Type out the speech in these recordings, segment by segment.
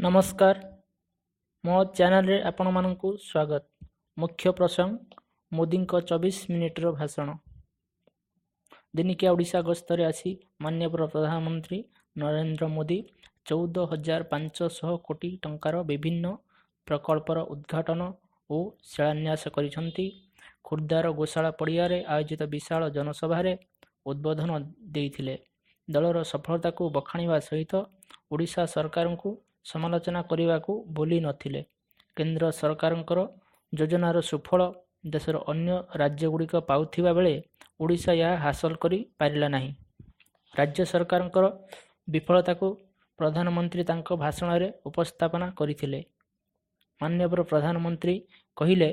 ନମସ୍କାର, ମୋ ଚ୍ୟାନେଲରେ ଆପଣମାନଙ୍କୁ ସ୍ୱାଗତ। ମୁଖ୍ୟ ପ୍ରସଙ୍ଗ, ମୋଦିଙ୍କ 24 ମିନିଟର ଭାଷଣ। ଦିନିକିଆ ଓଡ଼ିଶା ଗସ୍ତରେ ଆସି ମାନ୍ୟବର ପ୍ରଧାନମନ୍ତ୍ରୀ ନରେନ୍ଦ୍ର ମୋଦି 14,500 କୋଟି ଟଙ୍କାର ବିଭିନ୍ନ ପ୍ରକଳ୍ପର ଉଦ୍ଘାଟନ ଓ ଶିଳାନ୍ୟାସ କରିଛନ୍ତି। ଖୋର୍ଦ୍ଧାର ଗୋଶାଳା ପଡ଼ିଆରେ ଆୟୋଜିତ ବିଶାଳ ଜନସଭାରେ ଉଦ୍ବୋଧନ ଦେଇଥିଲେ। ଦଳର ସଫଳତାକୁ ବଖାଣିବା ସହିତ ଓଡ଼ିଶା ସରକାରଙ୍କୁ ସମାଲୋଚନା କରିବାକୁ ଭୁଲି ନଥିଲେ। କେନ୍ଦ୍ର ସରକାରଙ୍କର ଯୋଜନାର ସୁଫଳ ଦେଶର ଅନ୍ୟ ରାଜ୍ୟଗୁଡ଼ିକ ପାଉଥିବା ବେଳେ ଓଡ଼ିଶା ଏହା ହାସଲ କରି ପାରିଲା ନାହିଁ। ରାଜ୍ୟ ସରକାରଙ୍କର ବିଫଳତାକୁ ପ୍ରଧାନମନ୍ତ୍ରୀ ତାଙ୍କ ଭାଷଣରେ ଉପସ୍ଥାପନା କରିଥିଲେ। ମାନ୍ୟବର ପ୍ରଧାନମନ୍ତ୍ରୀ କହିଲେ,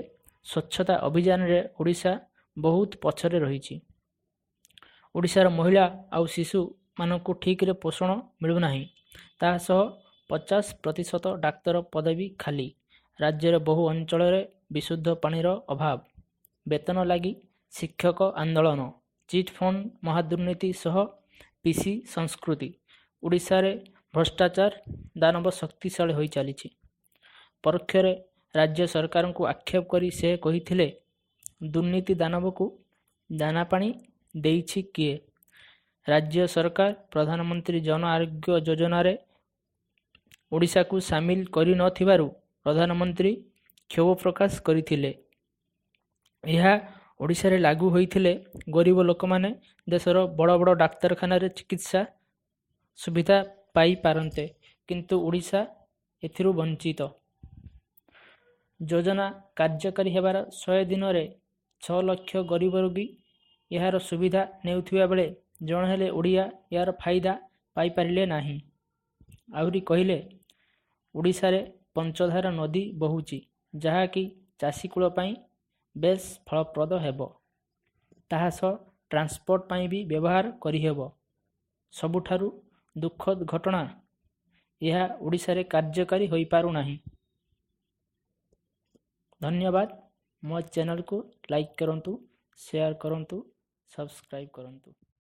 ସ୍ୱଚ୍ଛତା ଅଭିଯାନରେ ଓଡ଼ିଶା ବହୁତ ପଛରେ ରହିଛି। ଓଡ଼ିଶାର ମହିଳା ଆଉ ଶିଶୁମାନଙ୍କୁ ଠିକ୍ରେ ପୋଷଣ ମିଳୁନାହିଁ। ତା ସହ 50% ଡାକ୍ତର ପଦବୀ ଖାଲି। ରାଜ୍ୟର ବହୁ ଅଞ୍ଚଳରେ ବିଶୁଦ୍ଧ ପାଣିର ଅଭାବ। ବେତନ ଲାଗି ଶିକ୍ଷକ ଆନ୍ଦୋଳନ, ଚିଟ୍ଫଣ୍ଡ ମହାଦୁର୍ନୀତି ସହ ପିସି ସଂସ୍କୃତି। ଓଡ଼ିଶାରେ ଭ୍ରଷ୍ଟାଚାର ଦାନବ ଶକ୍ତିଶାଳୀ ହୋଇ ଚାଲିଛି। ପରୋକ୍ଷରେ ରାଜ୍ୟ ସରକାରଙ୍କୁ ଆକ୍ଷେପ କରି ସେ କହିଥିଲେ, ଦୁର୍ନୀତି ଦାନବକୁ ଦାନାପାଣି ଦେଇଛି କିଏ? ରାଜ୍ୟ ସରକାର ପ୍ରଧାନମନ୍ତ୍ରୀ ଜନ ଆରୋଗ୍ୟ ଯୋଜନାରେ ଓଡ଼ିଶାକୁ ସାମିଲ କରିନଥିବାରୁ ପ୍ରଧାନମନ୍ତ୍ରୀ କ୍ଷୋଭ ପ୍ରକାଶ କରିଥିଲେ। ଏହା ଓଡ଼ିଶାରେ ଲାଗୁ ହୋଇଥିଲେ ଗରିବ ଲୋକମାନେ ଦେଶର ବଡ଼ ବଡ଼ ଡାକ୍ତରଖାନାରେ ଚିକିତ୍ସା ସୁବିଧା ପାଇପାରନ୍ତେ, କିନ୍ତୁ ଓଡ଼ିଶା ଏଥିରୁ ବଞ୍ଚିତ। ଯୋଜନା କାର୍ଯ୍ୟକାରୀ ହେବାର 100 ଦିନରେ 6 ଲକ୍ଷ ଗରିବ ରୋଗୀ ଏହାର ସୁବିଧା ନେଉଥିବା ବେଳେ ଜଣେ ହେଲେ ଓଡ଼ିଆ ଏହାର ଫାଇଦା ପାଇପାରିଲେ ନାହିଁ। ଆହୁରି କହିଲେ, ଓଡ଼ିଶାରେ ପଞ୍ଚଧାରା ନଦୀ ବହୁଛି, ଯାହାକି ଚାଷୀକୂଳ ପାଇଁ ବେଶ୍ ଫଳପ୍ରଦ ହେବ। ତାହା ସହ ଟ୍ରାନ୍ସପୋର୍ଟ ପାଇଁ ବି ବ୍ୟବହାର କରିହେବ। ସବୁଠାରୁ ଦୁଃଖଦ ଘଟଣା, ଏହା ଓଡ଼ିଶାରେ କାର୍ଯ୍ୟକାରୀ ହୋଇପାରୁନାହିଁ। ଧନ୍ୟବାଦ। ମୋ ଚ୍ୟାନେଲକୁ ଲାଇକ୍ କରନ୍ତୁ, ସେୟାର କରନ୍ତୁ, ସବସ୍କ୍ରାଇବ୍ କରନ୍ତୁ।